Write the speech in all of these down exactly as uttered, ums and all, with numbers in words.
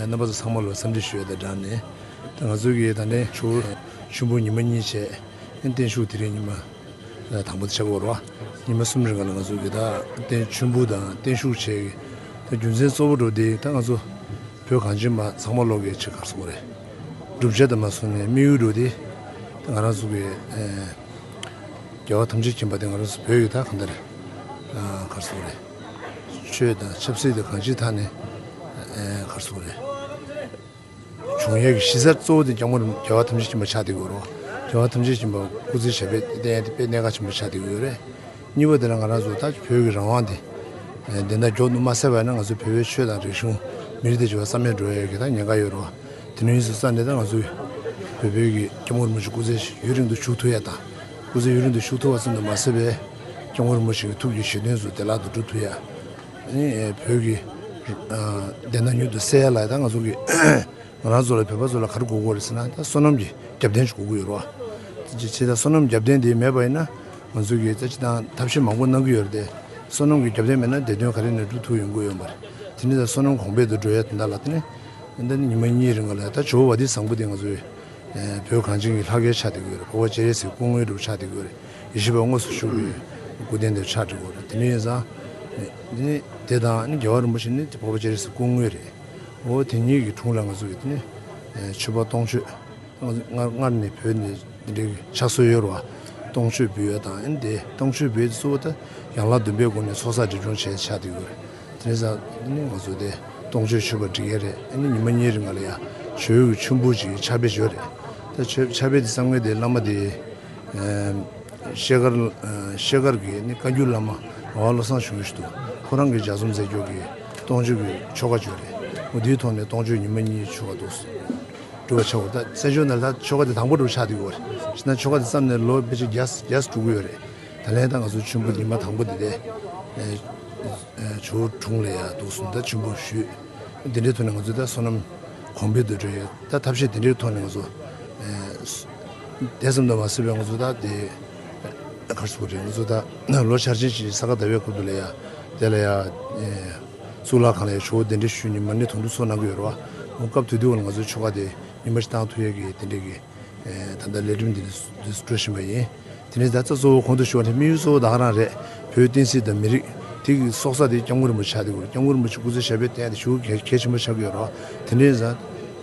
རྣམ་པ་ཚོ་ཚང་མ་ལ་འཚམས་འདྲི་ཞུ་ཡ་དང་སྦྲགས་ནས། ད་ང་ཚོ་གིས་ད་ནས་ཆུ་ཆུ་འབུ་ཉི་མ་གཉིས་བྱས། བརྟན་བཞུགས་དེ་རིང་ཉི་མ་དང་པོ་དེ་ཆགས་ཀྱི་ཡོད་རེད་བ། ཉི་མ་གསུམ་རིང་ལ་ང་ཚོ་གིས་ད་བརྟན་ཆུ་འབུ་དང་བརྟན་བཞུགས་བྱས་ཀྱི། ད་རྒྱུ་མཚན་གཙོ་བོ་འདྲ་བོ་དེ་ད་ང་ཚོ་བོད་གངས་ཅན་པ་ཚང་མ་ལོག་གི་ཆེད་ག་རེ་ཟེར་དགོས་རེད། བསྒྲུབ་བྱ་དང་མ་སོང་ནས་དམིགས་ཡུལ་འདྲ་བོ་དེ་ད་ང་རང་ཚོ་གི་ཨེ་རྒྱལ་བ་ཐམས་ཅད་མཁྱེན་པ་དེ་ང་རང་ཚོ་བོད་ཀྱི་ད་གང་ལྟར་ཨ་ག་རེ་ཟེར་དགོས་རེད། ཆོས་དང་ཆབ་སྲིད་དང་གང་ཅིའི་ཐད་ནས་ཨེ་ག་རེ་ཟེར་དགོས་རེད། བྱུང་ཡས་ཀྱི་གཞི་རྩ་གཙོ་བོ་དེ་སྐྱབས་མགོན་རྒྱལ་བ་ཐམས་ཅད་མཁྱེན་པ་ཆགས་བསྡད་ཀྱི་ཡོད་རེད། རྒྱལ་བ་ཐམས་ཅད་མཁྱེན་པ་སྐུ་ཚེ་ཞབས་པད་བརྟན་ཡས་དེ་དཔེ་གནད་འགག་ཆེན་པོ་ཆགས་བསྡད་ཀྱི་ཡོད་རེད། གཉིས་པ་དེ་ལ་ང་རང་ཚོ་ད་བོད་ཀྱི་རང་དབང་དེ་བདེན་མཐའ་མགྱོགས་མྱུར་མ་གསལ་བ་ཡིན་ན། ང་ཚོ་བོད་པའི་ཆོས་དང་རིག་གཞུང་མི་རིགས་དེ་བྱེད་པ་རྩ་མེད་འགྲོ་ཡས་ཀྱི་ད་ཉེན་ཁ་ཡོད་རེད་བ། དེ་འདྲ་ཡིན་དུས་ཙང་ནས་ད་ང་ཚོས་བོད་པའི་གི་སྐྱབས་མགོན་རིན་པོ་ཆེ་སྐུ་ཚེ་ཡུན་རིང་དུ་བཞུགས་ཐུབ་ཡ་དང་། སྐུ་ཚེ་ཡུན་རིང་དུ་བཞུགས་ཐུབ་པ་ཙམ་དུ་མ་ཟད་པའི་སྐྱབས་མགོན་རིན་པོ་ཆེ་གི་ཐུགས་ཀྱི་བཞེད་དོན་ཚོ་བདེ་བླག་ཏུ་འགྲུབ་ཐུབ་ཡ། ཨ་ནི་བོད་ཀྱི་ཨ་བདེན་མཐའ་མྱུར་དུ་གསལ་ཡ་ལ་ད་ང་ཚོ་གི་ང་རང་ཚོ་ལ་བོད་པ་ཚོ་ལ་ག་རེ་དགོས་ཀྱི་ཡོད་རེད་ཟེར་ན། ད་བསོད་ནམས་ཀྱི་རྒྱབ་རྟེན་ཅིག་དགོས་ཀྱི་ཡོད་རེད་བ། ཅི་ཅི་ད་བསོད་ནམས་རྒྱབ་རྟེན་དེ་མེད་པ་ཡིན་ན། ང་ཚོ་གིས་ད་ཅི་དང་ཐབས་ཤེས་མང་པོ་གནང་གི་ཡོད་རེད་དེ། བསོད་ནམས་ཀྱི་རྒྱབ་རྟེན་མེད་ན་བདེ་དོན་ག་རེ་ནས་སྒྲུབ་ཐུབ་ཡོང་གི་ཡོད་མ་རེད། དེ་ནི་ད་བསོད་ནམས་གོང་འཕེལ་དུ་འགྲོ་ཡ་དེ་འདྲ་ལ་དེ་ནི། འདི་ནི་ཉི་མ་གཉིས་རིང་ལ་ད་ཇོ་བོ་བ་ཏི་བཟང་པོ་དེ་ང་ཚོའི་ཨེ་བོད་གངས་ཅན་གྱི་ལྷ་སྐལ་ཆགས་བསྡད་ཀྱི་ཡོད་རེད། འཕགས་པ་སྤྱན་རས་གཟིགས་སྐུ་དངོས་གྲུབ་ཆགས་བསྡད་ཀྱི་ཡོད་རེད། ཡེ་ཤེས་པ་དངོས་སུ་བཞུགས་པའི་སྐུ་རྟེན་དེ་ཆགས་བསྡད་ཀྱི་ཡོད་རེད། དེ་ནི་ཡིན་ཙང་འདི་ནི་དེ་དང་ནི་རྒྱལ་བ་རིན་པོ་ཆེ་ནི་འཕགས་པ་སྤྱན་རས་གཟིགས་སྐུ་དངོས་རེད། འོ་དེ་གཉིས་ཀྱི་དྲུང་ལ་ང་ཚོ་གི་དེ་ནི་ཨེ་མཆོད་པ་སྟོང་མཆོད། སྔར་སྔར་ནས་བོད་ནས་འདི་འདྲའི་ཕྱག་སྲོལ་ཡོད་རེད་བ། སྟོང་མཆོད་འབུལ་ཡ་དང་། ཨ་ནི་དེ་སྟོང་མཆོད་འབུལ་ཡ་དེ་གཙོ་བོ་ད་ཡན་ལག་བདུན་པའི་སྒོ་ནས་ཚོགས་བསགས་སྒྲིབ་སྦྱོང་བྱས་ཆགས་བསྡད་ཡོད་རེད། དེ་ནས་ས་ནི་ང་ཚོ་དེ་སྟོང་མཆོད་མཆོད་པ་སྒྲིག་ཡ་རེད། ཨ་ནི་ཉི་མ་གཉིས་རིང་ག་ལ་ཡ་ཇོ་བོའི་ཆུ་འབུ་ཅིག་ཕྱག་དཔེ་ཅིག་ཡོད་རེད། ད་ཆོས་ཕྱག་དཔེ་དེ་བསམ་མཁན་དེ་བླ་མ་དེ་ཨ་ཤེལ་དཀར་ཨ་ཤེལ་དཀར་གྱི་ནི་བཀའ་འགྱུར་བླ་མ་ངག་དབང་བློ་བཟང་ཞུ་གི་ཞིག་འདུག་ཁོ་རང་གི་ལྗགས་རྩོམ་མཛད་ཀྱོག་གི་སྟོང་མཆོད་ཀྱི་ཆོ་ག་ཅིག་ཡོད་རེད། འོ་དེའི་ཐོག་ནས་སྟོང་མཆོད་ཉི་མ་གཉིས་ཆོ་ག་འདུག་སྒྲུབ་པ་ཆགས་ཡོད། ད་བཙན་བྱོལ་ནང་ལ་ད་ཆོ་ག་དེ་དང་པོ་འདྲ་པོ་ཆགས་བསྡད་ཀྱི་ཡོད་རེད། བྱས་ན་ཆོ་ག་དེ་བརྩམས་ནས་ལོ་ཕལ་ཆེར་བརྒྱ་བརྒྱ་འགྲོ་གི་ཡོད་རེད། ད་ལན་ད་ང་ཚོ་ཆུ་འབུ་ཉི་མ་དང་པོ་དེ་དེ་ཨེ་ཨེ་ཇོ་བོ་དྲུང་ལ་ཡ་འདུག་སེ་ད་ཆུ་འབུ་ཞུས། དེ་འདྲའི་ཐོག་ནས་ང་ཚོ་ད་བསོད་ནམས་གོང་འཕེལ་དུ་འགྲོ་ཡ་ད་ཐབས་ཤེས་དེ་འདྲའི་ཐོག་ནས་ང་ཚོ་ཨེ་དེ་ཙམ་དུ་མ་ཟད་པའི་ང་ཚོ་ད་དེ་ག་རེ་ཟེར་དགོས་རེད། ང་ཚོ་ད་ལོ་འཆར་ཅན་ཅིག་ས་ག་ཟླ་བའི་སྐབས་དུ་ལ་ཡ་དེ་ལ་ཡ་ཨེ། གཙུག་ལག་ཁང་ལ་ཡང་ཇོ་བོ་གདན་འདྲེན་ཞུས་ནས་མ་ཎི་དུང་ཕྱུར་ཚོགས་གནང་གི་ཡོད་རེད་བ། འོ་སྐབས་དེ་དུས་ལ་ང་ཚོའི་ཆོ་ག་དེ་ཉི་མ་གཅིག་བཏང་ཐུབ་ཡས་ཀྱི་དེ་འདྲས་ཀྱི་ཨེ་ད་ལྟ་ལས་རིམ་འདི་འདྲ་འདི་འགྲོ་བཞིན་པ་ཡིན། དེ་ནས་ད་རྩ་གཙོ་བོ་གོང་དུ་ཞུས་པ་ནི་དམིགས་ཡུལ་གཙོ་བོ་ད་ག་རང་རེད། བོད་བསྟན་སྲིད་དང་མི་རིགས་དེ་གི་སྲོག་རྩ་དེ་སྐྱབས་མགོན་རིན་པོ་ཆེ་ཆགས་བསྡད་ཀྱི་ཡོད་རེད། སྐྱབས་མགོན་རིན་པོ་ཆེ་སྐུ་ཚེ་ཞབས་པད་བརྟན་ཡས་དེ་ཞེ་པོ་གལ་གལ་ཆེན་པོ་ཆགས་ཀྱི་ཡོད་རེད་བ། དེ་འདྲས་ཡིན་ཙང་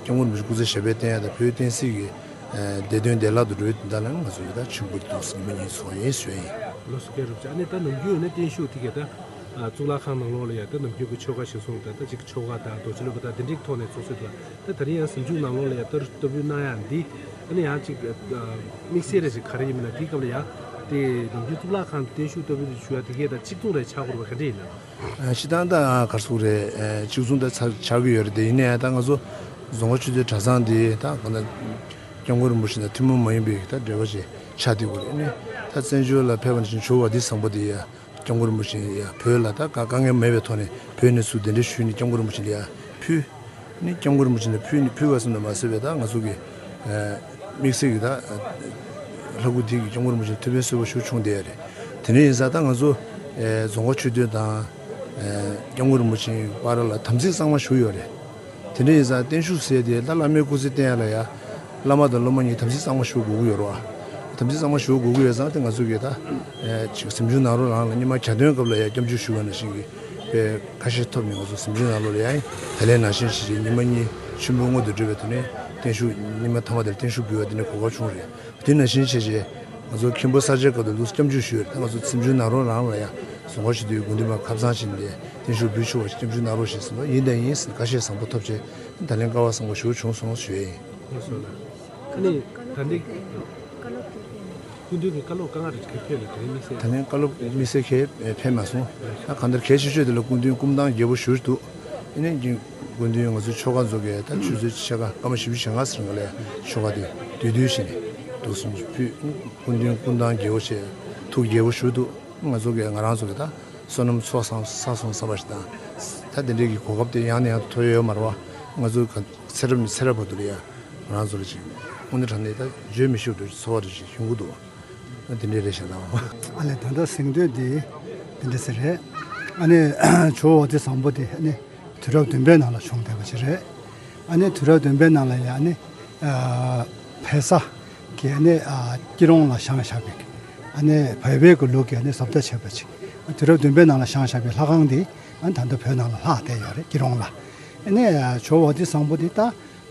སྐྱབས་མགོན་རིན་པོ་ཆེ་སྐུ་ཚེ་ཞབས་པད་བརྟན་ཡས་དང་བོད་བསྟན་སྲིད་ཀྱི་ཨེ་བདེ་དོན་བདེ་བླག་ཏུ་འགྲོ་ཡས་དོན་དག་ལ་ང་ཚོ་ཡི་ད་ཆུ་འབུ་འདུག་སེ་ཉི་མ་གཉིས་ཚོགས་ཡིན་ཞུ་ཡ་ཡིན། ལགས་སོ། རྒྱལ་རབས་ཅན། ཨ་ནི་ད་ནམ་རྒྱུན་ཡོད་ན་བརྟན་བཞུགས་དེ་ག་ད་ཨ་གཙུག་ལག་ཁང་ནང་ལོགས་ལ་ཡ་ད་ནམ་རྒྱུན་གྱི་ཆོ་ག་གཞིར་བཟུང་ད་ད་ཅིག་ཆོ་ག་དང་རྡོ་རྗེ་སློབ་དཔོན་དང་དེ་འདྲའི་ཐོག་ནས་ཚོགས་སྲོལ་འདུག་ད་ད་རིང་ཡང་གཟིམ་འཇུག་ནང་ལོགས་ལ་ཡ་ད་ལྟ་བུ་གནང་ཡ་འདི་ཨ་ནི་ཡང་ཅིག་ཨ་དམིགས་བསལ་རེ་ཞིག་ག་རེ་ཡིན་མིན་ན། དེའི་སྐབས་ལ་ཡ་དེ་ནམ་རྒྱུན་གཙུག་ལག་ཁང་བརྟན་བཞུགས་ལྟ་བུ་དེ་ཞུ་ཡ་དེ་གས་ད་གཅིག་མཚུངས་རེ་ཆགས་དགོས་པ་ག་འདྲ་ཡིན་ན། ཨ་སྤྱིར་བཏང་ད་ག་རེ་ཟེར་དགོས་རེད། ཨ་གཅིག་མཚུངས་ད་ཆགས་ཆགས་ཀྱི་ཡོད་རེད། དེ་ཡིན་ན་ཡང་ད་ང་ཚོ་རྫོང་དཀར་ཆོས་སྡེ་གྲྭ་ཚང་འདི་ད་གང་ལྟར་སྐྱབས་མགོན་རིན་པོ་ཆེ་དང་ཐུན་མོང་མ་ཡིན་པའི་ད་འབྲེལ་བ་ཞིག་ཆགས་བསྡད་ཡོད་རེད། ཨ་ནི་ད་བཙན་བྱོལ་ལ་ཕེབས་པ་ནང་བཞིན་ཇོ་བོ་བ་ཏི་བཟང་པོ་དེ་ཡ་སྐྱབས་མགོན་རིན་པོ་ཆེ་ཡ་བོད་ལ་ད་དཀའ་དཀའ་ངལ་མེད་པའི་ཐོག་ནས་བོད་ནས་ཚུར་གདན་འདྲེན་ཞུས་ནས་སྐྱབས་མགོན་རིན་པོ་ཆེ་ལ་ཡ་ཕུལ། ཨ་ནི་སྐྱབས་མགོན་རིན་པོ་ཆེ་ལ་ཕུལ་ནས་ཕུལ་བ་ཙམ་དུ་མ་ཟད་པའི་ད་ང་ཚོ་གི་ཨ་དམིགས་བསལ་གྱི་ད་ལྷ་སྐུ་དེ་གི་སྐྱབས་མགོན་རིན་པོ་ཆེ་ཐུགས་ཕན་གསོས་པ་ཞུ་བྱུང་བསྡད་ཡོད་རེད། དེ་འདྲ་ཡིན་ཙང་ད་ང་ཚོ་ཨ་རྫོང་དཀར་ཆོས་སྡེ་དང་ཨ་སྐྱབས་མགོན་རིན་པོ་ཆེའི་བར་ལ་དམ་ཚིག་གཙང་མ་ཞུ་ཡོད་རེད། དེ་འདྲ་ཡིན་ཙང་བརྟན་བཞུགས་ཟེར་དེ་ད་བླ་མའི་སྐུ་ཚེ་བརྟན་ཡ་ལ་ཡ་བླ་མ་དང་སློབ་མ་གཉིས་དམ་ཚིག་གཙང་མ་ཞུ་དགོས་ཀྱི་ཡོད་རེད་བ། དམ་ཚིག་གཙང་མ་ཞུ་དགོས་ཀྱི་ཡོད་ཙང་དེ་ང་ཚོ་གིས་ད་ཨེ་ཅིག་གཟིམ་ཆུང་ནཱ་རོ་རང་ལ་སྔོན་མ་གྱ་སྟོན་སྐབས་ལ་ཡ་སྐྱབས་འཇུག་ཞུ་བ་ནང་བཞིན་གྱི་དཔེ་ཁ་ཤས་ཐོབ་ནས་ང་ཚོ་གཟིམ་ཆུང་ནཱ་རོ་ལ་ཡ་ད་ལན་ནང་བཞིན་བྱས་བྱས་ཉི་མ་གཉིས་ཆུ་འབུ་སྔོན་དུ་འགྲོ་བའི་དུས་ནས་བརྟན་བཞུགས་ཉི་མ་ཐ་མ་དེར་བརྟན་བཞུགས་འབུལ་བ་དེ་ནས་གོ་སྐབས་བྱུང་རེད། དེ་ནང་བཞིན་བྱས་བྱས་ང་ཚོ་མཁན་པོ་གསར་བརྗེའི་སྐབས་དུ་འདུག་སྐྱབས་འཇུག་ཞུས་རེད། ད་ང་ཚོ་གཟིམ་ཆུང་ནཱ་རོ་རང་ལ་ཡ་རྫོང་དཀར་ཆོས་སྡེའི་དགོན་སྡེ་མ་ཁབ་ཚང་ཕྱིན་ཏེ་བརྟན་བཞུགས་འབུལ་ཆོག་པ་སྐྱབས་འཇུག་གནང་རོགས་ཞེས་ཟེར་ནས་ཡིན་དང་ཡིན་ཟེར་ཁ་ཤས་བཟང་པོ་ཐོབ་བྱས་ད་ལན་སྐལ་བ་བཟང་པོ་ཞེ་པོ་བྱུང་སོང་ཞུ་ཡས་ཡིན། ལགས་སོ་ལགས། ཨ་ནི་ད་ལྟའི་སྐུ་མདུན་གྱི་བཀའ་སློབ་དཀའ་ངལ་རེ་ཕེབས་ལ་དེ་རིང་དམིགས་བསལ། ད་ལན་བཀའ་སློབ་དམིགས་བསལ་གང་ཡང་ཕེབས་མ་སོང་། ད་གང་ལྟར་གལ་ཆེ་ཤོས་དེ་ལ་སྐུ་མདུན་སྐུ་མདང་རྒྱས་པོ་ཞུས་འདུག་ཨ་ནི་སྐུ་མདུན་ང་ཚོའི་ཆོ་ག་མཛད་མཁན་ད་ཆུ་ཚོད་ཕྱེད་ཀ་སྐར་མ་བཞི་བཅུ་ཞེ་ལྔ་ཟེར་ང་ལ་ཆོ་ག་དེ་བསྡུས་བསྡུས་བྱས་ནས། འདུག་སེ་ཕུལ། སྐུ་མདུན་སྐུ་མདངས་རྒྱས་པོ་བྱས། ཐུགས་དགྱེས་པོ་ཞུ་འདུག་ང་ཚོ་གི་ང་རང་ཚོ་གི་ད་བསོད་ནམས་ཚོགས་བསགས་བསགས་སོང་བསམ་པ་ཞིག་དང་། ད་དེ་འདྲའི་གི་གོ་སྐབས་དེ་ཡང་ནས་ཡང་དུ་ཐོབ་ཡོད་མ་རེད་བ། ང་ཚོ་ག་ཚེ་རབས་ནས་ཚེ་རབས་བར་དུ་ལ་ཡ་ང་རང་ཚོ་ལ་ཅིག་དངོས་གནས་དྲང་གནས་ད་བརྗོད་མི་ཤེས་པའི་ཚོར་བ་དེ་ཅིག་ཡོང་གི་འདུག་ཨ་དེ་འདྲའི་རེད་ཤག་ལགས། ཨ་ལས་ད་ལྟ་གཟེངས་བསྟོད་འདི་དེ་འདྲ་ཟེར་རེད། ཨ་ནི་ཇོ་བོ་ཝ་ཏི་བཟང་པོ་དེ་ཨ་ནི་དུས་རབས་བདུན་པའི་ནང་ལ་བྱུང་བསྡད་པ་ཅིག་རེད། ཨ་ནི་དུས་རབས་བདུན་པའི་ནང་ལ་ཡང་ཨ་ནི་ཨ་བལ་ས་གི་ཨ་ནི་ཨ་སྐྱིད་རོང་ལ་བཞེངས་བཞག་པའི་ཨ་ནི་བལ་པོའི་གི་ལུགས་ཀྱི་ཨ་ནི་བཟོ་ལྟ་བྱས་པ་ཅིག་དུས་རབས་བདུན་པའི་ནང་ལ་བཞེངས་བཞག་པའི་ལྷ་ཁང་འདི་ཨ་ནི་ད་ལྟ་བོད་ནང་ལ་ལྷག་བསྡད་ཡོད་རེད། སྐྱིད་རོང་ལ། ཨ་ནི་ཇོ་བོ་ཝ་ཏི་བཟང་པོ་འདི་ད་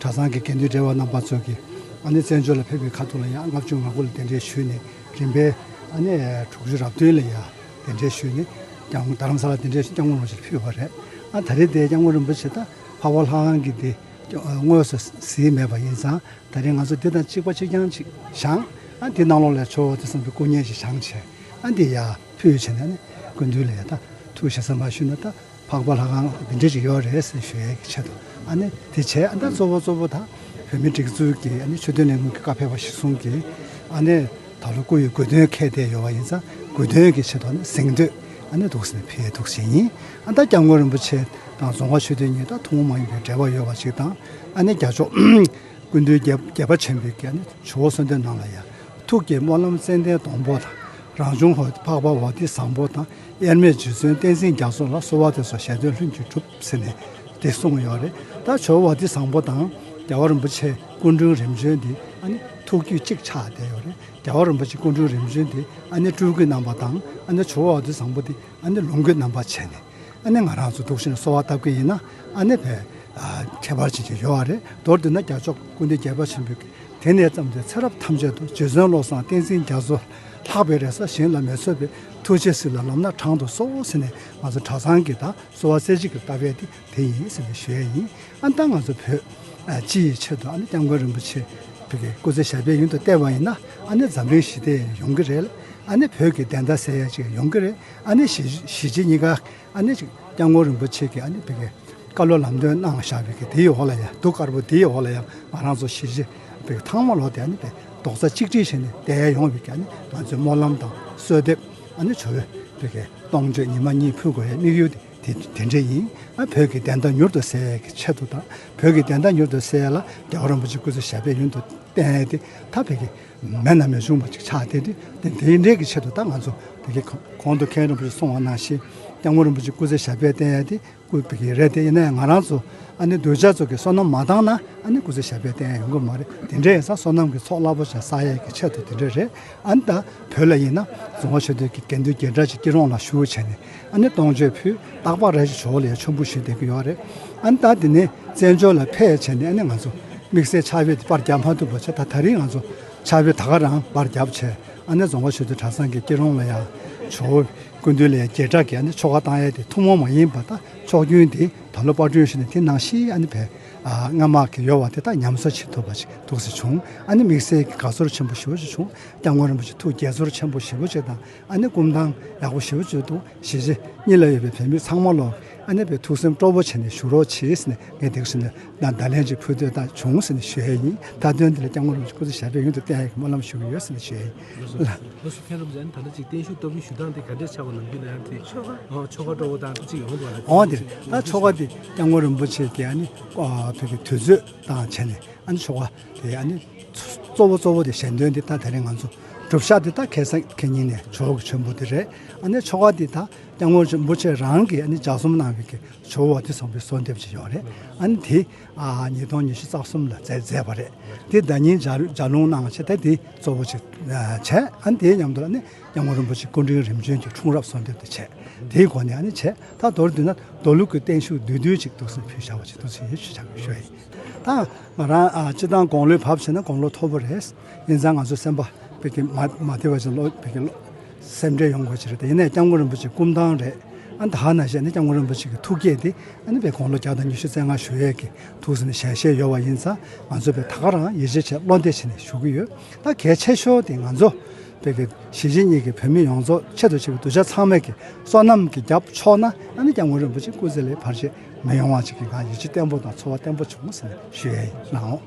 གྲྭ་ཚང་གི་དགེ་འདུན་བགྲེས་པ་རྣམ་པ་ཚོ་གིས་ཨ་ནི་བཙན་བྱོལ་ལ་ཕེབས་པའི་ཁ་ཐུག་ལ་ཡང་ལྔ་བཅུ་ང་དགུ་ལ་གདན་འདྲེན་ཞུས་ནས་རིམ་པས་ཨ་ནི་དྲུག་ཅུ་རབ་བདུན་ལ་ཡང་གདན་འདྲེན་ཞུས་ནས་ཀྱང་རྡ་རམ་ས་ལ་གདན་འདྲེན་ཞུས། སྐྱབས་མགོན་རིན་པོ་ཆེར་ཕུལ་བ་རེད། ཨ་ད་རེས་དེ་སྐྱབས་མགོན་རིན་པོ་ཆེ་ད་འཕགས་པ་ལྷ་ཁང་གི་དེ་དངོས་སུ་གཟིགས་མེད་པ་ཡིན་ཙང་། ད་རེས་ང་ཚོ་འདི་དང་གཅིག་པ་གཅིག་རྐྱང་ཅིག་བཞེངས། ཨ་འདི་ནང་ལོགས་ལ་ཇོ་བོ་ཝ་ཏི་བཟང་པོའི་སྐུ་བརྙན་ཞིག་བཞེངས་བྱས། ཨ་འདི་ཡར་ཕུལ་བྱས་ནས་ནི་སྐུ་མདུན་ལ་ཡ་ད་ཐུགས་བཞེས་བསམ་པ་ཞུས་ན་ད་འཕགས་པ་ལྷ་ཁང་འདི་འདྲ་ཅིག་ཡོད་རེད་ཟེར་ཞུ་ཡས་ཀྱི་ཆེད་དུ། ཨ་ནི་དེ་བྱས། ཨ་ད་གཙོ་བོ་གཙོ་བོ་ད་བོད་མིའི་སྒྲིག་འཛུགས་ཀྱི་ཨ་ནི་ཆོས་དོན་ལས་ཁུངས་ཀྱི་བཀའ་ཕེབས་པ་གཞིར་བཟུང་གིས་ཨ་ནི་ད་ལོ་སྐུ་ཡི་དགོངས་དོན་འཁེལ་བསྡད་ཡོད་པ་ཡིན་ཙང་། དགོངས་དོན་གྱི་ཆེད་དུ་ཨ་ནི་གཟེངས་བསྟོད་ཨ་ནི་འདུག་སེ་ནས་ཕུལ་ཡས་འདུག་ཟེར་ཡིན། ཨ་ད་སྐྱབས་མགོན་རིན་པོ་ཆེ་དང་རྫོང་དཔོན་ཆོས་སྡེ་གཉིས་ད་ཐུན་མོང་མ་ཡིན་པའི་འབྲེལ་བ་ཡོད་པ་ཞིག་དང་། ཨ་ནི་རྒྱལ་མཆོག་སྐུ་མདུན་རྒྱལ་རྒྱལ་བ་ཆེན་པོའི་གི་ཨ་ནི་ཇོ་བོ་གསོལ་འདེབས་ནང་ལ་ཡང་། ཐུགས་བསྐྱེད་སྨོན་ལམ་ཙན་དན་སྡོང་པོ་དང་། རང་བྱུང་འཕགས་པ་ཝ་ཏི་བཟང་པོ་དང་། དབྱེར་མེད་རྗེ་བཙུན་བསྟན་འཛིན་རྒྱ་མཚོ་ལ། གསོལ་བ་འདེབས་སོ་ཞལ་འདོན་ལྷུན་གྱིས་གྲུབ་ཟེར་ནས་དེ་གསུངས་ཡོད་རེད། ད་ཇོ་བོ་ཝ་ཏི་བཟང་པོ་དང་རྒྱལ་བ་རིན་པོ་ཆེ་སྐུ་ཕྲེང་རིམ་བྱོན་འདི་ཨ་ནི་ཐུགས་རྒྱུད་གཅིག་ཆགས་བསྡད་ཡོད་རེད། རྒྱལ་བ་རིན་པོ་ཆེ་སྐུ་ཕྲེང་རིམ་བྱོན་འདི་ཨ་ནི་སྤྲུལ་སྐུའི་རྣམ་པ་དང་། ཨ་ནི་ཇོ་བོ་ཝ་ཏི་བཟང་པོ་འདི་ཨ་ནི་ལོངས་སྐུའི་རྣམ་པ་བྱས་ནས། ཨ་ནི་ང་རང་ཚོ་འདུག་སེ་གསོལ་བ་བཏབ་ཀྱི་ཡིན་ན་ཨ་ནི་བས་ཨ་ཁྱད་པར་ཅན་ཅིག་ཡོད་པ་རེད། མདོར་བསྡུས་ན་རྒྱལ་མཆོག་སྐུ་མདུན་རྒྱལ་བ་ཆེན་པོས་དེ་ནས་བརྩམས་ཏེ་ཚེ་རབས་ཐམས་ཅད་དུ་རྗེ་བཙུན་བློ་བཟང་བསྟན་འཛིན་རྒྱ་མཚོ་ལྷག་པའི་རེ་ས་གཞན་ལ་མེད་བཟོད་པའི་ཐུགས་རྗེས་གཟིགས་ལ་ལམ་སྣ་དྲང་དུ་གསོལ་ཟེར་ནས་ང་ཚོ་གྲྭ་ཚང་གི་ད་གསོལ་བ་རྩེ་གཅིག་གིས་བཏབ་ཡས་དེ་དེ་ཡིན་ཟེར་ནས་ཞུ་ཡས་ཡིན། ཨ་ད་ང་ཚོ་བོད་ཨ་སྤྱི་ཡི་ཆེད་དུ་ཨ་ནི་སྐྱབས་མགོན་རིན་པོ་ཆེ་བོད་ཀྱི་སྐུ་ཚེ་ཞབས་པད་ཡུན་དུ་བརྟན་པ་ཡིན་ན་ཨ་ནི་འཛམ་གླིང་ཞི་བདེ་ཡོང་གི་རེད། ཨ་ནི་བོད་ཀྱི་བདེན་མཐའ་གསལ་ཡས་ཅིག་ཡོང་གི་རེད། ཨ་ནི་གཞིས་གཞིས་བྱེས་གཉིས་ཀ་ཨ་ནི་ཅིག་སྐྱབས་མགོན་རིན་པོ་ཆེ་གིས་ཨ་ནི་བོད་ཀྱི་བཀའ་སློབ་ལམ་སྟོན་གནང་བཞག་པའི་གི་དེའི་འོག་ལ་ཡང་། གདུགས་དཀར་པོ་དེའི་འོག་ལ་ཡང་ང་རང་ཚོ་གཞིས་བྱེས་བོད་ཀྱི་ཚང་མ་ལོག་དེ་ཨ་ནི་བོད་རྡོག་རྩ་གཅིག་སྒྲིལ་བྱས་ནས་བསྡད་ཡོང་བའི་གི་ཨ་ནི་ང་ཚོའི་སྨོན་ལམ་དང་གསོལ་འདེབས། ཨ་ནི་ཇོ་བོ་བོད་ཀྱི་སྟོང་མཆོད་ཉི་མ་གཉིས་ཕུལ་དགོས་ཡའི་དམིགས་ཡུལ་དེ་དེ་དེ་འདྲ་ཡིན། ཨ་བོད་ཀྱི་བདེན་མཐའ་མྱུར་དུ་གསལ་ཡས་ཀྱི་ཆེད་དུ་དང་། བོད་ཀྱི་བདེན་མཐའ་མྱུར་དུ་གསལ་ཡས་ལ་རྒྱལ་བ་རིན་པོ་ཆེ་སྐུ་ཚེ་ཞབས་པད་ཡུན་དུ་བརྟན་ཡས་དེ་ད་བོད་ཀྱི་མེད་ན་མི་བྱུང་བ་ཅིག་ཆགས་བསྡད་དེ། དེ་དེ་འདྲའི་གི་ཆེད་དུ་ད་ང་ཚོ་བོད་ཀྱི་གོང་དུ་མཁན་རིན་པོ་ཆེས་གསུངས་པ་ནང་བཞིན་སྐྱབས་མགོན་རིན་པོ་ཆེ་སྐུ་ཚེ་ཞབས་པད་བརྟན་ཡས་དེ་སྐུ་བོད་ཀྱི་རེད་དེ། ཡིན་ན་ཡང་ང་རང་ཚོ་ཨ་ནི་གདུལ་བྱ་ཚོ་གིས་བསོད་ནམས་མ་བཏང་ན་ཨ་ནི་སྐུ་ཚེ་ཞབས་པད་བརྟན་ཡས་ཡོང་གི་མ་རེད། དེ་འདྲ་ཡིན་ཙང་བསོད་ནམས་ཀྱི་ཚོགས་རླབས་པོ་ཆེ་བསགས་ཡས་ཀྱི་ཆེད་དུ་དེ་འདྲ་རེད། ཨ་ནི་ད་བོད་ལ་ཡིན་ན་རྫོང་དཔོན་ཆོས་སྡེ་གི་དགེ་འདུན་བརྒྱད་གྲྭ་ཅིག་སྐྱིད་རོང་ལ་བཞུགས་བྱས་ནས་ཨ་ནི་སྟོང་མཆོད་ཕུལ། རྟག་པར་རེ་ཞིག་ཇོ་བོ་ལ་ཡང་མཆོད་འབུལ་ཞུས་བསྡད་ཀྱི་ཡོད་རེད། ཨ་ནི་ད་དེ་ནས་བཙན་བྱོལ་ལ་ཕེབས་བྱས་ནས་ཨ་ནི་ང་ཚོ་དམིགས་བསལ་ཕྱག་དཔེ་དེ་པར་རྒྱག་མ་ཐུབ་པ་བྱས། ད་ད་རིང་ང་ཚོ་ཕྱག་དཔེ་ད་ག་རང་པར་བརྒྱབ་བྱས། ཨ་ནི་རྫོང་དཔོན་ཆོས་སྡེ་གྲྭ་ཚང་གི་སྐྱིད་རོང་ལ་ཡང་ཇོ་བོ་སྐུ་མདུན་ལ་ཡང་བརྒྱད་གྲྭ་གི་ཨ་ནི་ཆོ་ག་བཏང་ཡས་དེ་ཐུན་མོང་མ་ཡིན་པ་ད་ཆོ་རྒྱུན་དེ་ད་ལོ་པར་སྐྲུན་ཞུས་ནས་དེ་ནང་བཞིན་ཨ་ནི་བས་ཨ་སྔ་མ་གི་ཡོད་པ་དེ་ད་ཉམས་གསོ་བྱེད་ཐུབ་པ་ཞིག་འདུག་སེ་བྱུང་། ཨ་ནི་དམིགས་བསལ་གྱི་དགའ་ཚོར་ཆེན་པོ་ཞེ་པོ་ཅིག་བྱུང་། སྐྱབས་མགོན་རིན་པོ་ཆེ་ཐུགས་དགྱེས་ཚོར་ཆེན་པོ་ཞེ་པོ་ཅིག་དང་། ཨ་ནི་སྐུ་མདངས་ཡག་པོ་ཞེ་པོ་ཅིག་འདུག་གཞིས་བྱེས་གཉིས་ལ་ཡོད་པའི་བོད་མི་ཚང་མ་ལོ་ཨ་ནི་བས་ཐུགས་སེམས་སྤྲོ་པོ་བྱས་ནས་བཞུགས་རོགས་གྱིས་ཟེར་ནས་ངས་འདུག་སེ་ནས་བརྡ་ལན་ཅིག་ཕུལ་འདོད་ད་བྱུང་ཟེར་ནས་ཞུ་ཡས་ཡིན། མཐའ་དོན་འདི་ལ་སྐྱབས་མགོན་རིན་པོ་ཆེ་སྐུ་ཚེ་ཞབས་པད་ཡུན་དུ་བརྟན་ཡག་གི་སྨོན་ལམ་ཞུ་གི་ཡོད་ཟེར་ནས་ཞུ་ཡས་ཡིན། ལགས་སོ། ལགས་སོ། མཁན་རིན་པོ་ཆེ། ཨ་ནི་ད་ལྟ་ཅིག་བརྟན་བཞུགས་བསྟར་སྲུང་ཞུ་སྟངས་དེ་ག་འདྲས་ཆགས་པ་ནམ་རྒྱུན་ལ་ཡང་དེ་ཆོ་ག་ཨོ་ཆོ་ག་སྤྲོ་བོ་དང་དེ་ཅིག་ཡོང་དགོས་ལ། འོ་དེ་ད་ཆོ་ག་དེ་སྐྱབས་མགོན་རིན་པོ་ཆེ་གི་ཨ་ནི་ཨ་བོད་ཀྱི་དུས་ཚོད་དང་བྱས་ནས་ཨ་ནི་ཆོ་ག་དེ་ཨ་ནི་གཙོ་བོ་གཙོ་བོ་དེ་ཞལ་འདོན་དེ་ད་དེ་རིང་ང་ཚོ་སྒྲུབ་ཞག་དེ་ད་ཁ་སང་ཁ་ཉིན་ནས་ཇོ་བོ་གི་མཆོད་འབུལ་དེ་རེད། ཨ་ནི་ཆོ་ག་དེ་ད་སྐྱབས་མགོན་རིན་པོ་ཆེ་རང་གིས་ཨ་ནི་ལྗགས་རྩོམ་གནང་བའི་གི་ཇོ་བོ་ཝ་ཏི་བཟང་པོའི་གསོལ་འདེབས་ཅིག་ཡོད་རེད། ཨ་ནི་དེ་ཨ་ཉིས་སྟོང་ཉི་ཤུ་རྩ་གསུམ་ལ་མཛད་མཛད་པ་རེད། དེ་ཟླ་ཉིན་ལྗགས་ལྗགས་ལུང་གནང་བྱས། ད་དེ་གཙོ་བོ་ཅིག་ཨ་བྱས། ཨ་ནི་དེའི་མཉམ་དུ་ཨ་ནི་སྐྱབས་མགོན་རིན་པོ་ཆེ་སྐུ་ཕྲེང་རིམ་བྱོན་གྱི་འཁྲུངས་རབས་གསོལ་འདེབས་དེ་བྱས། དེའི་སྒོ་ནས་ཨ་ནི་བྱས། ད་མདོར་བསྡུས་ན་མདོ་ལུགས་ཀྱི་བརྟན་བཞུགས་བསྡུས་བསྡུས་ཅིག་འདུག་སེ་ཕུལ་བཞག་པ་ཅིག་འདུག་སེ་ཞུ་བྱ་ཞུ་ཡ་ཡིན། ད་ང་རང་ཨ་སྤྱི་བཏང་དགུང་ལོའི་བབས་བྱས་ན་དགུང་ལོ་མཐོ་པོ་རེད། ཡིན་ཙང་ང་ཚོ་སེམས་པ་བོད་ཀྱི་མ་མ་བདེ་བ་ཅིག་ལོ་བོད་ཀྱི་ལོ་སེམས་ཁྲལ་ཡོང་དགོས་ཅིག་རེད། དེ་ཡིན་ནའི་སྐྱབས་མགོན་རིན་པོ་ཆེ་སྐུ་མདངས་རེད། ཨ་ནི་ད་ག་ནང་བཞིན་ཨ་ནི་སྐྱབས་མགོན་རིན་པོ་ཆེ་གི་ཐུགས་བསྐྱེད་དེ་ཨ་ནི་བས་དགུང་ལོ་བརྒྱ་དང་ཉི་ཤུ་རྩ་ལྔ་བཞུགས་ཡས་ཀྱི་འདུག་སེ་ནས་ཞལ་བཞེས་ཡོད་པ་ཡིན་ཙང་། ང་ཚོ་བས་ད་ག་རང་ཡིད་ཆེས་བྱས་བློ་གཏད་བྱས་ནས་བཞུགས་ཀྱི་ཡོད། ད་གལ་ཆེ་ཤོས་དེ་ང་ཚོ་བོད་ཀྱི་གཞིས་བྱེས་གཉིས་ཀྱི་བོད་མི་ཡོངས་རྫོགས་ཆེད་དུ་བྱས་པའི་གདུལ་བྱ་ཚང་མས་ཀྱི་བསོད་ནམས་ཀྱི་རྒྱབ་ཕྱོགས་ན་ཨ་ནི་སྐྱབས་མགོན་རིན་པོ་ཆེ་སྐུ་ཚེ་ལ་བར་ཆད་མི་ཡོང་བ་ཅིག་གི་ང་ཡིད་ཆེས་བརྟན་པོ་དང་ཚོར་བ་བརྟན་པོ་བྱུང་ཟེར་ནས་ཞུ་ཡས་ཡིན། ལགས་འོང་།